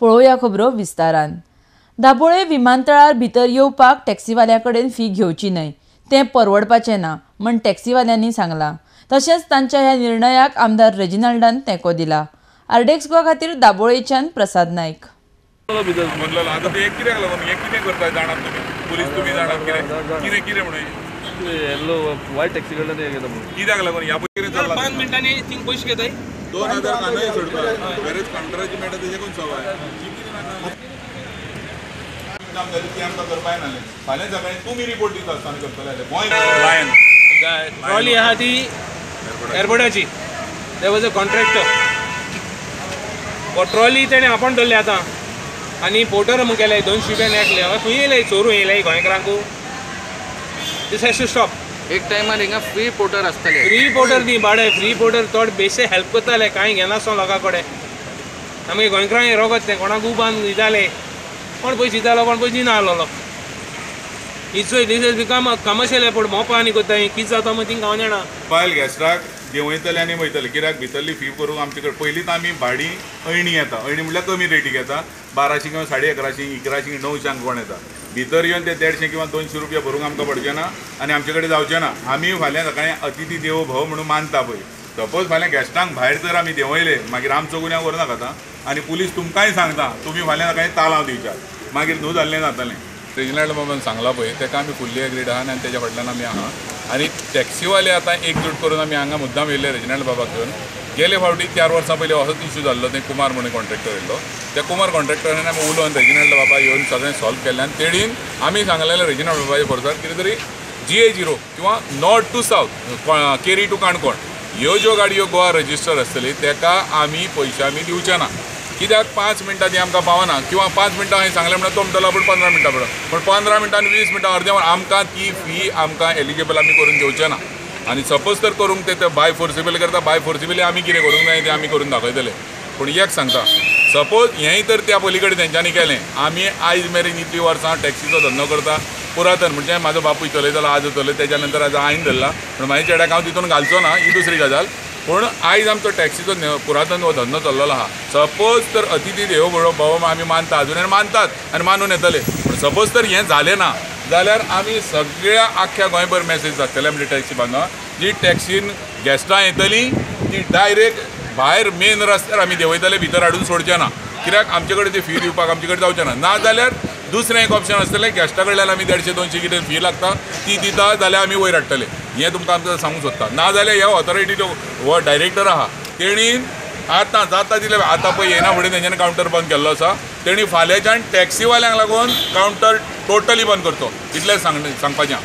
पळोवया खबरो विस्तारान. दाबोळे विमानतळार भितर येवपाक टॅक्सीवाल्या कडेन फी घेवची न्हय, तें परवडपाचें ना म्हण टॅक्सीवाल्यांनी सांगलां. तशेंच तांच्या ह्या निर्णयाक आमदार रेजिनाल्डान तेंको दिला. आरडीएक्स गोवा खातीर दाबोळेच्यान प्रसाद नायक. आतां ते कित्याक लागून हें कितें करता जाणात तुमी, पुलीस तुमी जाणात कितें कितें कितें म्हणून वायट टॅक्सी कडल्यान हें घेता म्हणून कित्याक लागून ह्या पयलीं चल्लां. 5 मिनटांनी थिंग पयशे घेताय, 2000 कांदय सोडपाक बरेच कावंटराची मेळटा तेजे कोण सवाय काम जालें ती आमकां करपाक नासलें. फाल्यां सकाळीं तुमी रिपोर्ट दिता आसतना करतले जाल्यार गोंय लायन ट्रॉली आहा ती एअरपोर्टाची, there was a contractor. हो ट्रॉली तेणें आपोवन दवरली आतां आनी पोर्टर म्हूण केले 200 रुपयान एकले. हय खंय येयले चोरूं येयले गोंयकारांकू. This has to stop. एक टायमार हिंगा फ्री पोर्टर आसताले, फ्री पोर्टर न्ही बाडे, फ्री पोर्टर चड बेशे हेल्प करताले, कांय घेनासलो लोकां कडेन. आमगे गोंयकारांक रोगत तें कोणाक उबान दिताले, कोण पयशे दितालो कोण पयशे दिना आहलोलो. It's this has become a commercial airport. Mopa आनी करता कितें जाता मागीर थिंग हांव जाणा. बायल गॅस्टाक देंवयतले आनी वयतले कित्याक भितरली फी करूंक आमचे कडेन पयलींच आमी भाडीं अयणी येता, अयणी म्हणल्यार कमी रेटीक येता, 1200 किंवा 1150 1100 900 कोण येता. भितर येवन ते 150 किंवा 200 रुपया भरूंक आमकां पडचें ना आनी आमचे कडेन जावचें ना. आमी फाल्यां सकाळीं अतिथी देवो भव म्हणून मानता पळय, सपोज फाल्यां गॅस्टांक भायर जर आमी देंवयले मागीर आमचो गुन्यांव व्हरनाकात आनी पुलीस तुमकांय सांगता तुमी फाल्यां सकाळीं तालांव दिवच्यात, मागीर न्हू जाल्लें जातलें. रेजिनाल्ड बाबान सांगलां पळय तेका आमी फुल्ली एग्रीड आहा आनी तेज्या फाटल्यान आमी आहा. आनी टॅक्सीवाले आतां एकजूट करून आमी हांगा मुद्दाम येयल्ले रेजिनाल्ड बाबाक घेवन. गेले फावटी 4 वर्सां पयलीं असोच इशू जाल्लो, ते कुमार म्हणून कॉन्ट्रॅक्टर येयल्लो, त्या कुमार कॉन्ट्रॅक्टरान आमी उलोवन रेजिनाल्ड बाबा येवन सगळें सॉल्व केल्ल्यान तेणीन आमी सांगलेलें रेजिनाल्ड बाबाच्या फोर्सार कितें तरी GA0 किंवा north to south Keri to Canacona ह्यो ज्यो गाडयो गोवा रजिस्टर आसतली तेका आमी पयशे आमी दिवचे ना. कित्याक 5 मिनटां ती आमकां पावना किंवा 5 मिनटां हांवें सांगलें म्हणल्यार तो म्हणटलो पूण 15 मिनटां पडो, पूण 15 मिनटां आनी 20 मिनटां अर्दें वर आमकां ती फी आमकां एलिजिबल आमी करून घेवचे ना. आनी सपोज तर करूंक ते बाय फोर्सिबल करता, बाय फोर्सिबली आमी कितें करूंक जाय तें आमी करून दाखयतले. पूण एक सांगता, सपोज हेंय तर त्या पली कडेन तेंच्यांनी केलें, आमी आयज मेरेन इतलीं वर्सां टॅक्सीचो धंदो करता पुरातन, म्हणजे म्हाजो बापूय चलयतालो, आज चलयता, तेज्या नंतर आज हांवें धरला, पूण म्हाज्या चेड्याक हांव तितून घालचो ना, ही दुसरी गजाल. पूण आयज आमचो टॅक्सीचो पुरातन हो धंदो चल्लेलो आहा. सपोज तर अतिथी देवो भव आमी मानता, अजून मानतात आनी मानून येतले, पूण सपोज तर हें जालें ना जाल्यार आमी सगळ्या आख्ख्या गोंयभर मॅसेज धाडटले म्हणजे टॅक्सी बांदवा जी टॅक्सीन गॅस्टां येतलीं ती डायरेक्ट भायर मेन रस्त्यार आमी देंवयतले, भितर हाडून सोडचे ना, कित्याक आमचे कडेन ती फी दिवपाक आमचे कडेन जावचें ना. ना जाल्यार दुसरें एक ऑप्शन आसतलें, गॅस्टा कडल्यान आमी 150-200 कितें फी लागता ती दिता जाल्यार आमी वयर हाडटले, हें तुमकां आमकां सांगूंक सोदता. ना जाल्यार ह्या ऑथॉरिटीचो हो डायरेक्टर आहा तेणीन आतां जाता तितलें आतां पळय येना फुडें तेंच्यांनी कावंटर बंद केल्लो आसा, तेणी फाल्यांच्यान टॅक्सीवाल्यांक लागून कावंटर टोटली बंद करचो, इतलें सांगपाचें.